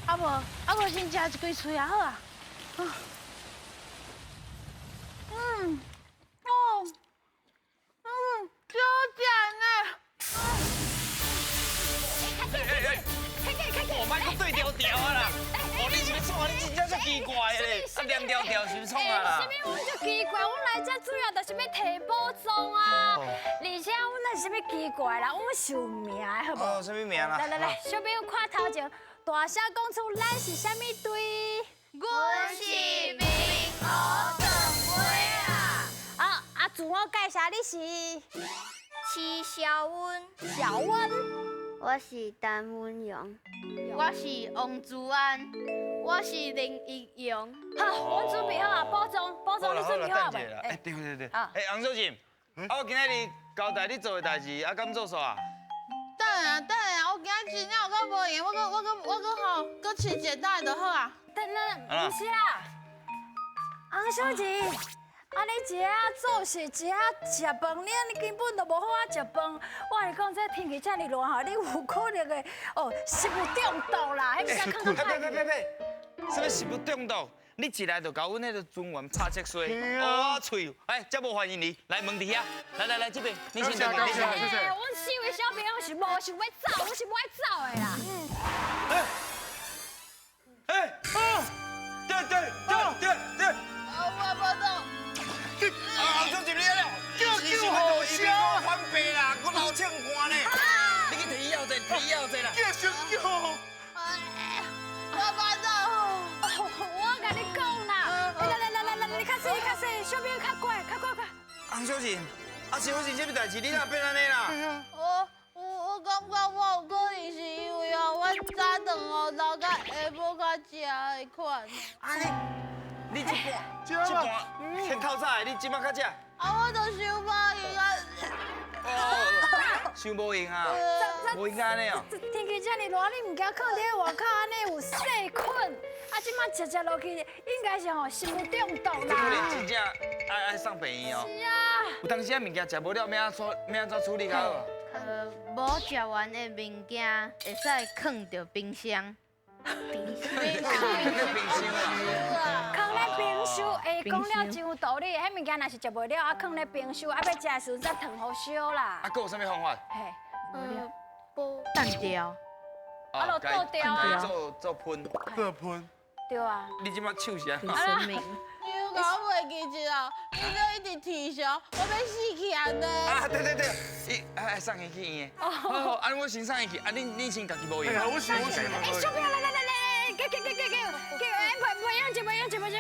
啊無，啊無先食一支喙仔好啊。嗯，哦，嗯，超甜的。哎哎，我莫閣對調調啊啦！哦，你是欲創啊？你真正足奇怪的咧！啊，黏調調是欲創啊啦？啥物？阮足奇怪，阮來遮主要就是欲提寶藏啊，而且阮那是啥物奇怪啦？阮是有名的，好無？哦，啥物名啦？來來來，小朋友看頭前，大聲講出咱是啥物隊？阮是明烏長尾啊！啊啊！自我介紹，你是？徐小溫。小溫。我是陳文陽，我是王珠安，我是林奕陽。好，阮準備好啊，寶藏，寶藏，你準備好未？哎，對對對。哎，洪小姐，啊，我今仔日交代你做的代誌，啊，敢做煞啊？等下等下，我今仔真正有夠無閒，我閣我閣我閣吼，閣飼一下就好啊。等等，毋是啦，洪小姐。啊！你一下做事，一下食飯，你按呢根本就無好好食飯。我共你講，這天氣遮爾熱吼，你有可能會哦食物中毒啦，彼物件囥較別別別別，啥物食物中毒？你一來就共阮彼个尊員插遮衰，烏仔喙，哎，遮無歡迎你，來門佇遐，來來來，這邊，你先坐，你先坐。阮四位小朋友是無想欲走，阮是無愛走的啦。哎，哎，啊，對對對對對。啊，我無懂。啊，洪小姐你了，叫救護車，翻白啦，我流銃汗呢。你去提藥者，提藥者啦。叫上救。我無懂。我共你講啦，來來來來來，你較細，你較細，小朋友較乖，較乖乖。洪小姐，啊，是發生啥物代誌？你哪變按呢啦？我我感覺我有可能是因為哦，我早頓哦留到下晡才食的款。按呢，你這半這半先透早的，你這馬才食？啊，我就傷無閒啊。哦，傷無閒啊，無應該按呢哦。天氣遮爾熱，你毋驚囥佇外口按呢有細菌？啊，這馬食食落去，應該是吼食物中毒啦。這可能真正愛愛送病院哦。是啊。有當時啊物件食無了，欲按怎欲按怎處理較好？無食完的物件會使囥佇冰箱。冰箱。囥冰箱啊。囥咧冰箱，欸，講了真有道理。彼物件若是食袂了，啊，囥咧冰箱，啊，欲食的時陣才燙予燒啦。啊，閣有啥物方法？嘿，淡掉。啊，就倒掉啊。做做噴。做噴。對啊。你這馬手是按怎？生命。你有共我袂記得哦？你都一直啼笑，我欲死去按呢。啊，對對對，伊愛送伊去醫院。好好，按呢我先送伊去，啊，你先家己無閒。我先我先。哎，小朋友，來來來來，給給給給給給，哎，袂袂用，這袂用，這袂這袂，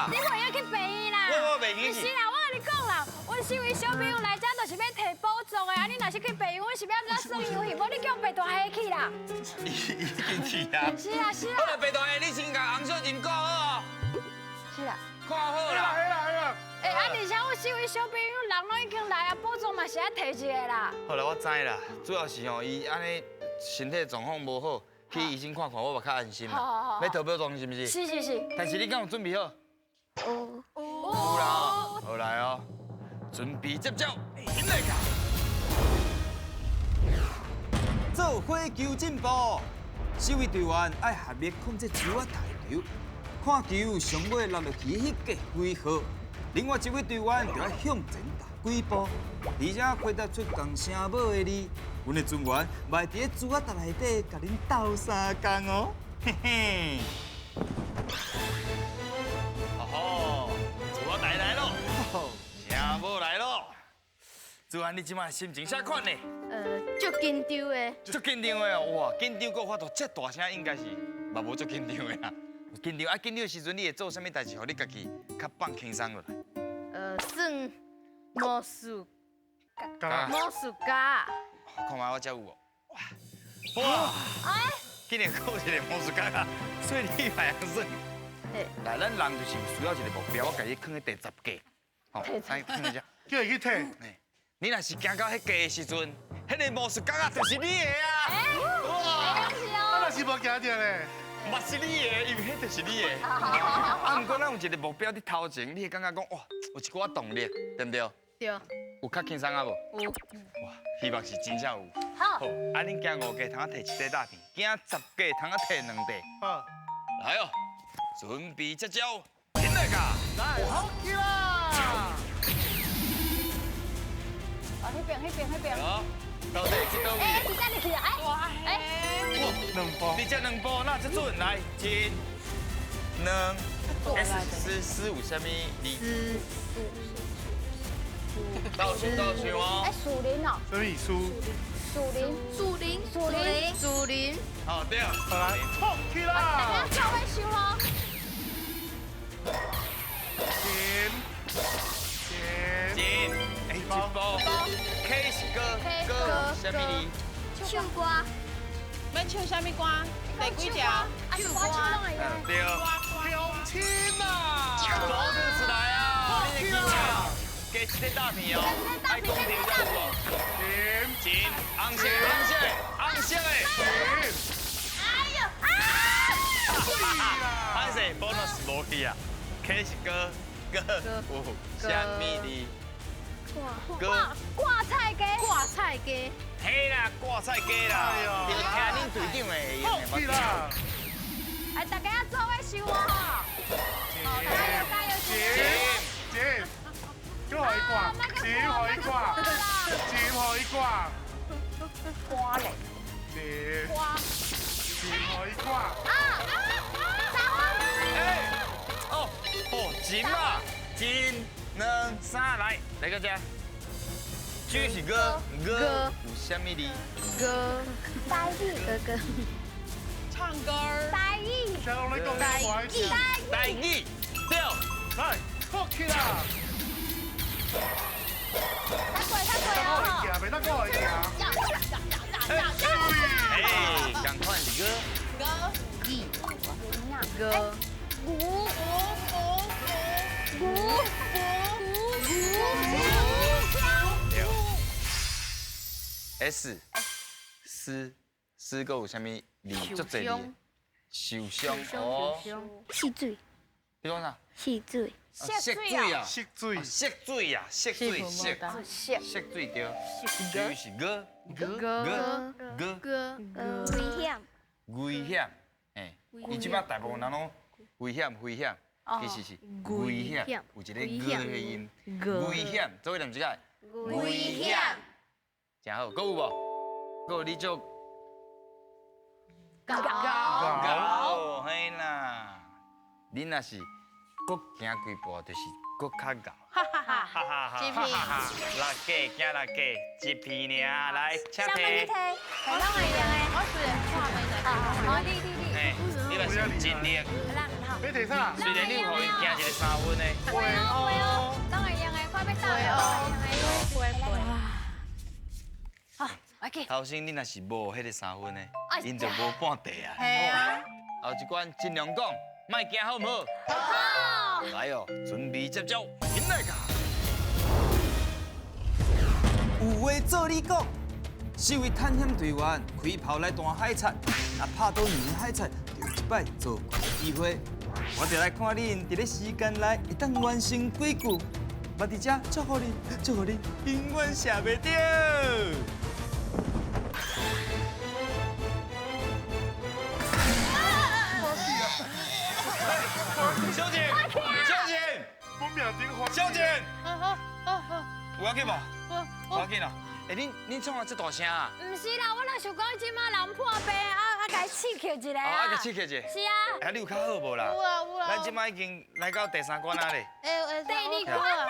你袂用去病院啦。我袂去。毋是啦，我共你講啦，阮四位小朋友來遮就是欲提寶藏的，啊，你若是去病院，阮是欲按怎耍遊戲？無你叫白大蝦去啦。伊已經去啊。是啊是啊。好啦，白大蝦，你先共洪小姐顧好哦。是啊。看好啦。來啦來啦。欸，啊，而且阮四位小朋友人攏已經來啊，寶藏嘛是愛提一个啦。好啦，我知啦，主要是吼，伊按呢身體狀況無好，去醫生看看，我嘛較安心啦。好好好。欲提寶藏是毋是？是是是。但是你敢有準備好？有。有啦，好來哦，準備接招，起來卡。做火球進步，四位隊員愛合力控制球仔台球，看球上尾落落去彼個幾號。另外一位隊員就愛向前踏幾步，而且回答出仝聲母的字。阮的尊員嘛會佇咧珠仔台內底共恁鬥相共哦，嘿嘿。哦吼，珠仔台來咯，聲母來咯。主安，你這馬心情啥款呢？足緊張的。足緊張的哦，哇，緊張閣發出這大聲，應該是嘛無足緊張的啦。緊張啊，緊張的時陣，你會做啥物代誌，予你家己較放輕鬆落來？耍魔術，魔術家。看覓我遮有無？哇哇！竟然閣有一個魔術家啊！所以你嘛會耍。來，咱人就是需要一個目標，我共你囥佇第十格，好，來囥佇遮。叫伊去提。你若是行到彼格的時陣，彼个魔術角仔就是你的啊！哇！啊，若是無行著咧？嘛是你的，因為彼就是你的。啊，毋過咱有一個目標佇頭前，你會感覺講哇，有一寡動力，對毋對？對。有較輕鬆啊無？有。哇，希望是真正有。好。好，啊，恁行5格通啊摕一塊大片，行10格通啊摕2塊。好。來哦，準備接招，起來噶！來，好起啦！哦，那邊那邊那邊。好，到底去佗位？哎，是這裡去啊！哎，哇，兩步。你這兩步哪這準？來，一、兩，S 四四有啥物字？四。倒數倒數哦。哎，樹林哦。什麼樹？樹林。樹林。樹林。樹林。好，對。來，放起啦！大家做伙收咯。前。前。哎，一步。K 是歌，歌啥物字？唱歌。要唱啥物歌？第几条？唱歌。对。乡亲啊！走起来啊！你的加一块大片哦，爱讲对才有无？金，红色，红色，红色的。哎呦啊！歹势，bonus 无去啊。K 是歌，歌有啥物字？歌挂菜鸡，挂菜鸡。嘿啦，挂菜鸡啦。听恁队长的会用的。啦。哎，大家做伙收哦吼。好，加油加油！金，金。予伊挂，钱予伊挂，钱予伊挂，挂嘞，钱，挂，钱予伊挂。啊啊！哎，哦哦，钱嘛，一、两、三，来，来个这。G 是歌，歌有啥物字？歌，台语，哥哥，唱歌。台语，台语，台语，对。来，放起啦！他过，他过哦！袂当过会行。哎，同款是歌。歌，语，歌，五五五五五五。 S，丝丝阁有啥物字？足济字。受伤哦。戏水。你讲啥？戏水。色水啊，色水，色水啊，色水，色，色水对。水是歌，歌歌歌，危险，危险，嘿，伊这摆大部分人拢危险，危险，其实是危险，有一个歌的音，危险，做伙念一下，危险，真好，阁有无？阁有你做高高，嘿啦，恁若是。阁行几步就是阁较𠢕，哈哈哈哈哈！一片，六个行六个，一片尔，来，请提。提，拢会用的。我虽然看袂到。好，你你你。嘿，你嘛是有尽力。要提啥？虽然你有予伊行一个3分的。会哦会哦，拢会用的，快欲到了。会会。好，来去。头先你若是无彼个3分的，𪜶就无半地啊。系啊。后一关尽量讲。莫惊好毋好？好。来哦，准备接招，起来噶！有话做你讲，四位探险队员开炮来弹海贼，若拍到两个海贼，就有一摆做怪的机会。我就来看恁伫咧时间内会当完成几句。嘛伫遮祝福恁，祝福恁永远射袂著。小姐，小姐，小姐，有要紧无？无要紧啦。哎，恁创啊这大声啊？毋是啦，我若想讲这马人破病啊啊，共刺激一下啊。啊，共刺激一下。是啊。啊，你有较好无啦？有啊有啊。咱这马已经来到第3关啊咧。哎第二关啦。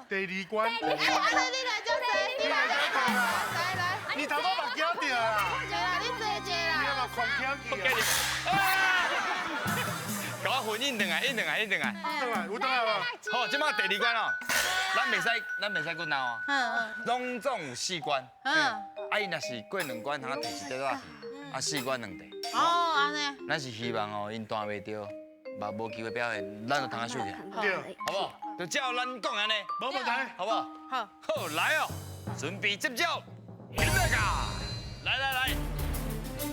第二关。第二关。啊，你来这坐，你来这坐啦，来来。你头拄嘛惊著啦。对啦，你坐坐啦。你嘛狂听去啊。共我混印转来，印转来，印转来。转来，有转来无？好，这马第2关哦，咱袂使阁闹啊。拢总有4关。啊，伊若是过2关，通摕一块大片，啊，4关2块。哦，按呢。咱是希望哦，𪜶弹袂著，嘛无机会表现，咱就通啊收起来。对，好不好？就照咱讲的按呢，无问题，好不好？好。好，来哦，准备接招，起来噶！来来来，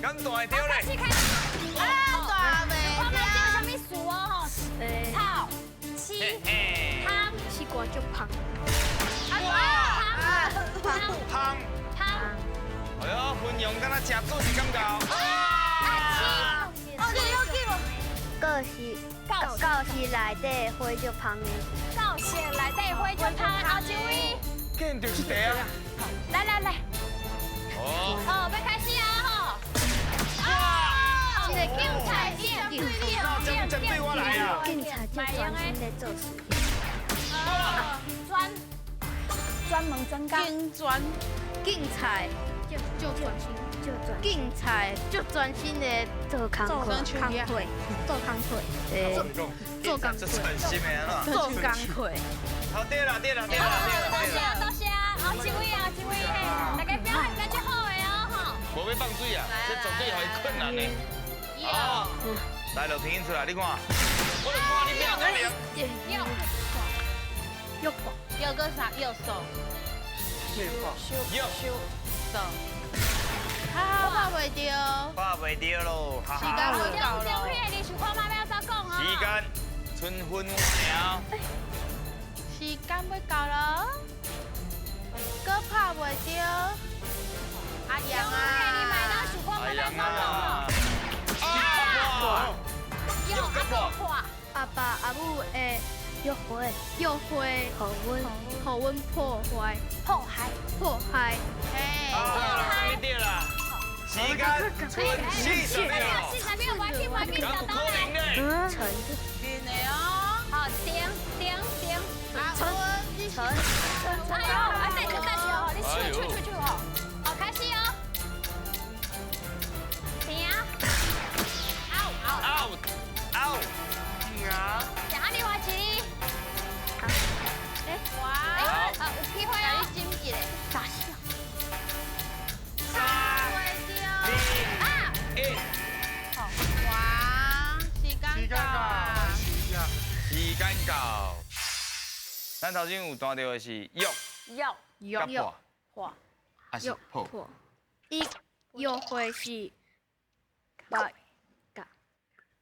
敢弹会著咧？啊，弹袂。我们这有啥物树哦？吼，草、七、汤、西瓜就胖。啊，哇！芳。芳。哎呦，分阳敢若食做是感觉。哦，这要紧无？告是告是内底火足芳的。告是内底火足芳，后一位。见到这题啊！来来来。哦。哦，欲开始啊吼！哇！这个警察店，针对我来啊！警察就专心在做事。专门专警专警察就专心，就专警察就专心的做工课，做工课，做工课，做专心的啊！做工课。好，对啦，对啦，对啦，多谢多谢，后一位后一位嘿，大家表现得足好的哦吼。无欲放水啊，这绝对予伊困难的。好，来，刘平出来，你看，我就看你秒可能。右，右破，右个啥？右手。右手。哈哈，拍袂著。拍袂著咯，时间要到咯。你想看嘛欲按怎讲啊？时间春分晚。时间欲到咯，阁拍袂著。阿阳啊，阿阳啊。右个破。阿爸阿母的约会，约会，予阮破坏，破坏，破坏。嘿，破坏。对啦，时间剩40秒， 40秒，赶紧，赶紧，敢有可能呢？成。面的哦。好，停停停。成成。哎呦，啊，等下等下哦，你手手手手吼，好，开始哦。停。out out out。停。啊，另外一个。哇！啊，有机会哦。你斟一个。傻笑。 3、2、1。哇！时间到。时间到。咱头先有弹著的是约。约。约。破。还是破。伊约会是把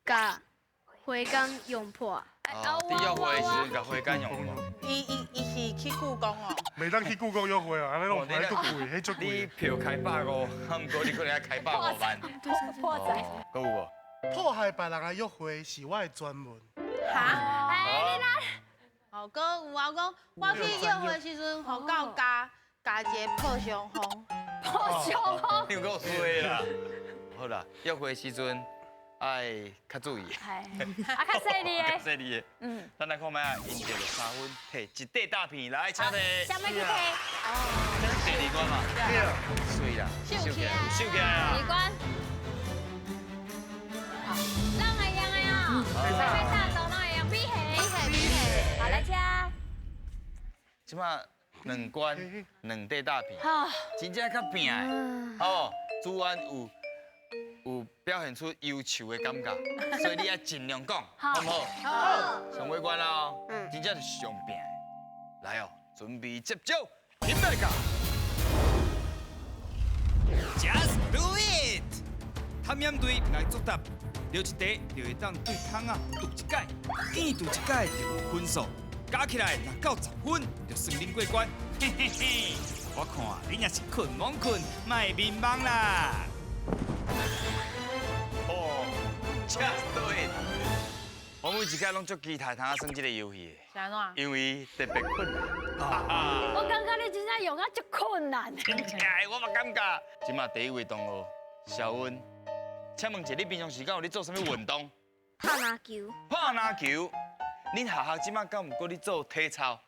共花工用破。哦，伫约会的时阵，共花工用破。伊是去故宫哦。袂当去故宫约会哦，按呢拢歹足贵，彼足贵。你票开150，啊，毋过你可能爱开150万。破财。阁有无？破坏别人的约会是我的专门。哈？哎，你啦。哦，阁有啊，讲我去约会时阵，予狗咬咬一个破伤风。破伤风。你有够衰啦！好啦，约会时阵爱较注意。啊，较细腻的。较细腻的。嗯。咱来看觅啊，赢著3分，提一块大片来，请提。啥物去提？哦。这是第二关嘛？对。水啦。收起来。收起来啊。第二关。拢会用的哦。啥物大刀拢会用，米虾。米虾。好，来吃。这马2关2块大片，真正较拼的。哦，主安有表现出优秀的感觉，所以你爱尽量讲，好唔好？好。上尾关啦，真正是上拼的。来哦，准备接招，起来噶。 Just do it！探险队来作答，著一题就会当对窗仔揬一改，见揬一改就有分数，加起来若够10分，就算恁过关。嘿嘿嘿，我看恁也是困懵困，莫眠梦啦。哦，Just do it！我每一届拢足期待通耍这个游戏的，是按怎？因为特别困难。我感觉你真正用啊足困难。真正的，我嘛感觉。这马第一位同学小温，请问一下，你平常时间有咧做啥物运动？拍篮球。拍篮球。恁学校这马敢有阁咧做体操？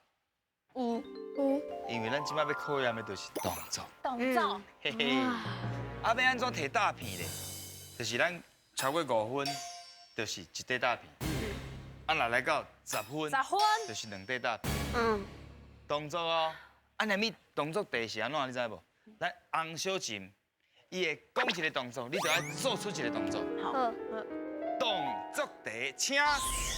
有。有。因为咱这马欲考验的就是动作。动作。嘿嘿。啊，欲按怎提大片咧？就是咱超过5分，就是一块大片。啊，若来到10分， 10分就是2块大片。嗯。动作哦，啊，那物动作题是按怎？你知无？咱洪小琴，伊会讲一个动作，你就爱做出一个动作。好。动作题，请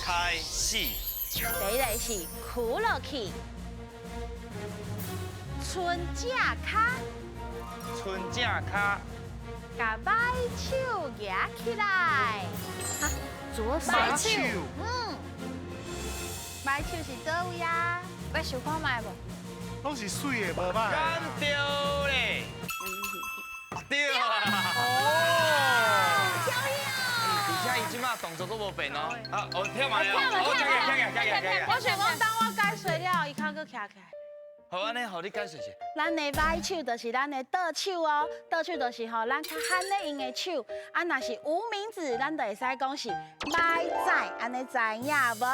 开始。第一个是屈落去，伸正跤，伸正跤，共摆手举起来。左手。摆手。嗯。摆手是佗位啊？欲想看觅无？攏是媠的，無歹。敢對咧？對啊！哦，而且伊這馬動作閣無變哦。啊，我跳嘛了，我跳起來，跳起來，跳起來。我想講，當我解說了，伊較閣徛起來。好，按呢，予你解說一下。咱的䆀手就是咱的倒手哦，倒手就是吼，咱較罕咧用的手。啊，若是無名指，咱就會使講是䆀指，按呢知影無？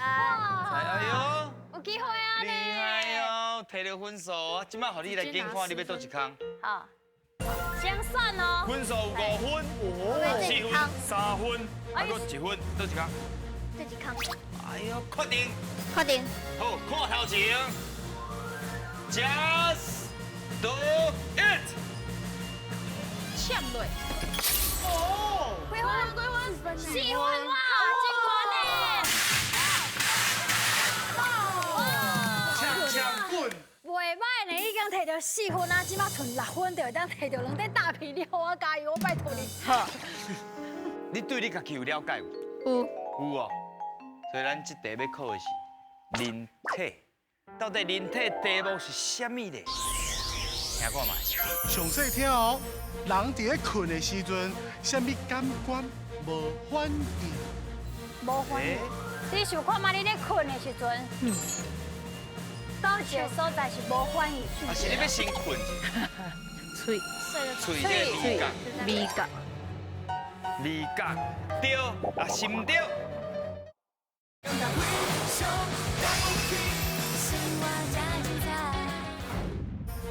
啊，哎呦，有機會啊！厲害哦，提著分數啊！這馬予你來揀看，你欲佗一空？好，先算哦。分數5分、4分、3分，還閣1分，佗一空？佗一空。哎呦，確定？確定。好，看頭前。Just do it！欠落。哦，幾分？幾分？4分哇，真懸呢！哇！搶搶滾！袂歹呢，已經提著4分啊，這馬賰6分就會當提著兩塊大皮了，我加油，我拜託你。好。你對你家己有了解無？有。有哦。所以咱這題欲考的是人體。到底人體題目是啥物咧？聽看覓。詳細聽哦，人佇咧睏的時陣，啥物感官無反應？無反應。你想看覓？你咧睏的時陣，佗一个所在是無反應？啊，是你欲先睏？喙。喙這個味覺。味覺。味覺對，啊是毋對？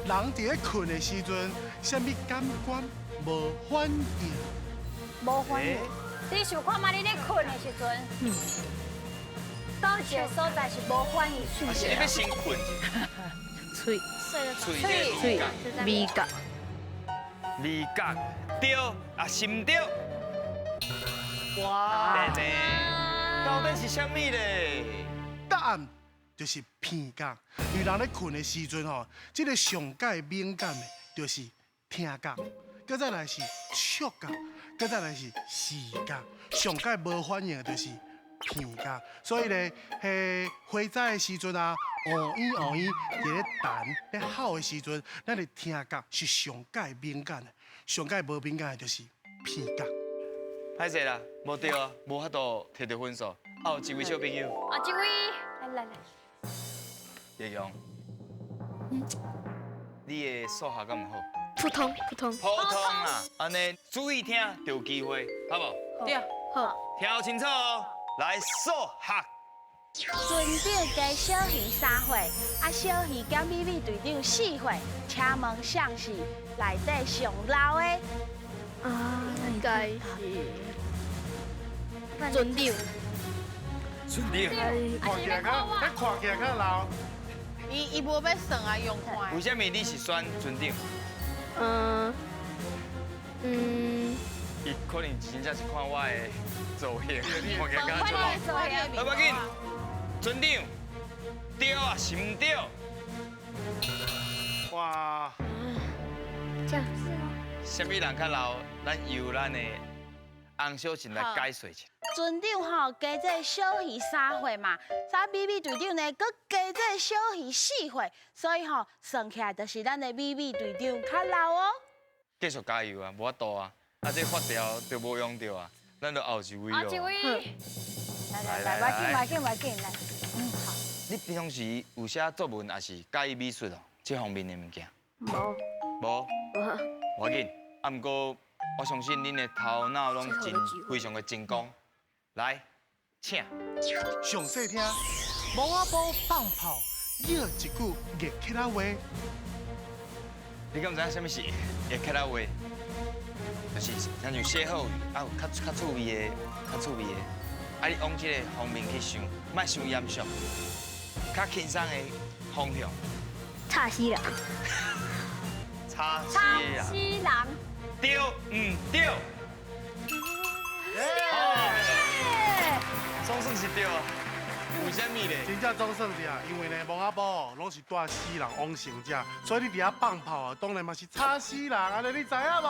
人佇咧睏的時陣，啥物感官無反應？無反應。你想看覓？你咧睏的時陣，佗一個所在是無反應？啊，是你欲先睏？喙。喙。喙。味覺。味覺對，啊是毋對？哇！到底是啥物咧？答案就是鼻覺，因為人咧睏的時陣吼，這個上蓋敏感的，就是聽覺，閣再來是觸覺，閣再來是視覺，上蓋無反應的就是鼻覺。所以咧，彼火災的時陣啊，烏煙烏煙佇咧彈咧吼的時陣，咱的聽覺是上蓋敏感的，上蓋無敏感的就是鼻覺。歹勢啦，無對啊，無法度提著分數。啊，有一位小朋友。啊，這位，來來來。葉陽，你的數學敢毋好？普通普通。普通啊，按呢注意聽就有機會，好無？對，好。聽清楚哦，來數學。船長加小魚3歲，啊小魚減美美隊長4歲，請問誰是內底上老的？啊，應該是船長。船長。看起來較，看起來較老。伊無欲算啊，用看。為啥物你是選船長？伊可能真正是看我的造型，看起來較老。好，無要緊，船長，對啊，是毋對？哇！這樣是嗎？啥物人較老？咱由咱的洪小晴來解說一下。船長吼加這小魚3歲嘛，啥美美隊長呢，閣加這小魚4歲，所以吼算起來就是咱的美美隊長較老哦。繼續加油啊，無法度啊，啊這發條就無用著啊，咱就後一位咯。後一位，來來來，無要緊無要緊無要緊，來，嗯好。你平常時有寫作文，還是佮意美術哦？這方面的物件？無。無。無。無要緊，啊，毋過我相信恁的頭腦攏真非常的精工。來，請。詳細聽，墓仔埔放炮，叫一句熱起來話。你敢知影啥物是熱起來話？就是親像歇後語，啊有較趣味的，較趣味的。啊，你往這個方面去想，莫傷嚴肅，較輕鬆的方向。吵死人。吵死人。吵死人。對毋對？總算是對啊，為啥物咧？真正總算對啊，因為呢，墓仔埔攏是帶死人往生者，所以你佇遐放炮啊，當然嘛是吵死人，按呢你知影無？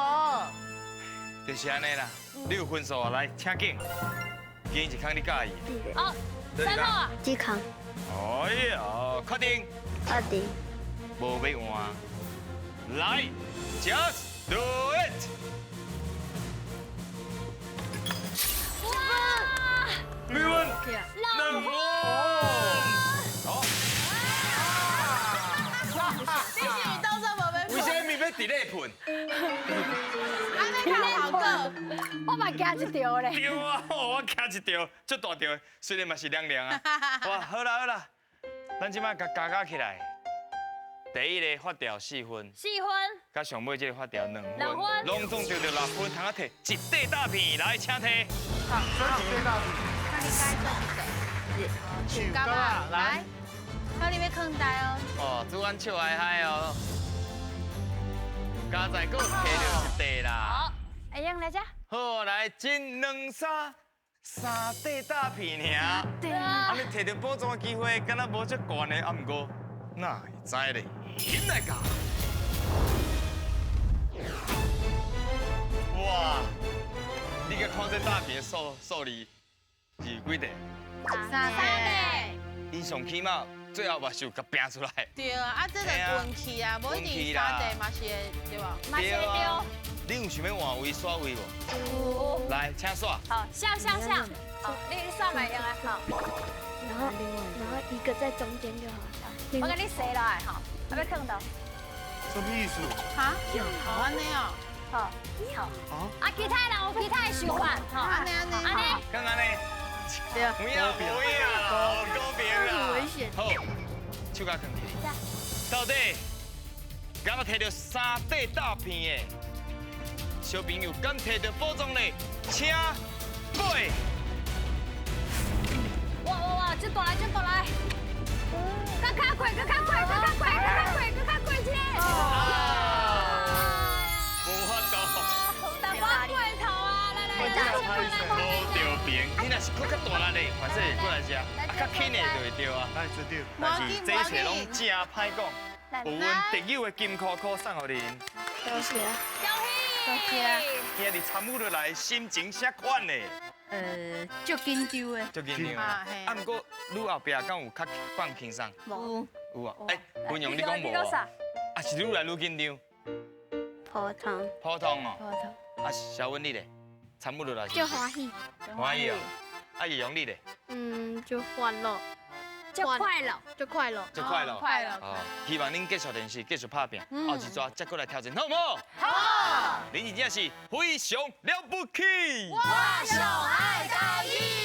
就是按呢啦，你有分數啊，來，請緊。今日一空你佮意？哦，三號啊。這空。哎呀，確定。確定。無欲換。來，Just do it！哇！幾分？兩分。好。你是毋是當作無欲？為什麼欲佇咧噴？按呢較效果。我嘛驚一條咧。對啊，我驚一條，足大條，雖然嘛是涼涼啊。哇，好啦好啦，咱這擺共加加起來，第一个發條四分，4分，佮上尾這个發條2分，2分，攏總得著6分，通啊提一塊大片來，請提。好，一塊大片。看你該做一个，樹柑仔，來，看你欲囥台哦。哦，主安笑嗨嗨哦，加在閣提著一塊啦。好，會用來遮。好，來，一、兩、三，三塊大片爾。對啊。按呢提著寶藏的機會，敢若無足懸的，啊，毋過哪會知咧？緊來共。哇！你共看這大片的數字是幾塊？三塊。𪜶上起碼最後嘛是有共拼出來。對啊，啊這就運氣啊，無一定三塊嘛是會，對無？嘛是會對。你有想欲換位刷位無？有。來，請刷。好，下下下。好，你刷袂用的，好。然後一個在中間就好了。我共你洗落來，吼，啊欲囥佗。什麼意思？哈？好按呢哦。好，好。啊，其他人有其他的想法，吼，按呢按呢。按呢。敢按呢？對啊。有影無影啦，公平啦。危險。好，手共囥起。到底敢有提著三塊大片的小朋友，敢提著寶藏咧？請背。哇哇哇！這大來，這大來。閣較快，閣較快，閣較快，閣較快，閣較快一下。無法度。淡薄仔過頭啊！來來來，無著平，你若是閣較大力咧，反正會過來遮，啊較輕的就會著啊。來，這著。但是這一切攏真歹講，有阮特有的金箍箍送予恁。多謝。恭喜。多謝。今日參與落來，心情啥款呢？足緊張的。足緊張的。啊，毋過你後壁敢有較放輕鬆？無。有啊。欸，文陽你講無啊？啊是愈來愈緊張。普通。普通哦。普通。啊，小文你咧？參與落來。足歡喜。歡喜哦。啊，葉陽你咧？嗯，就歡樂。足快樂，足快樂，足快樂，快樂。哦，希望恁繼續練習，繼續拍拚，後一逝再過來挑戰，好毋好？好。恁真正是非常了不起。我上愛台語。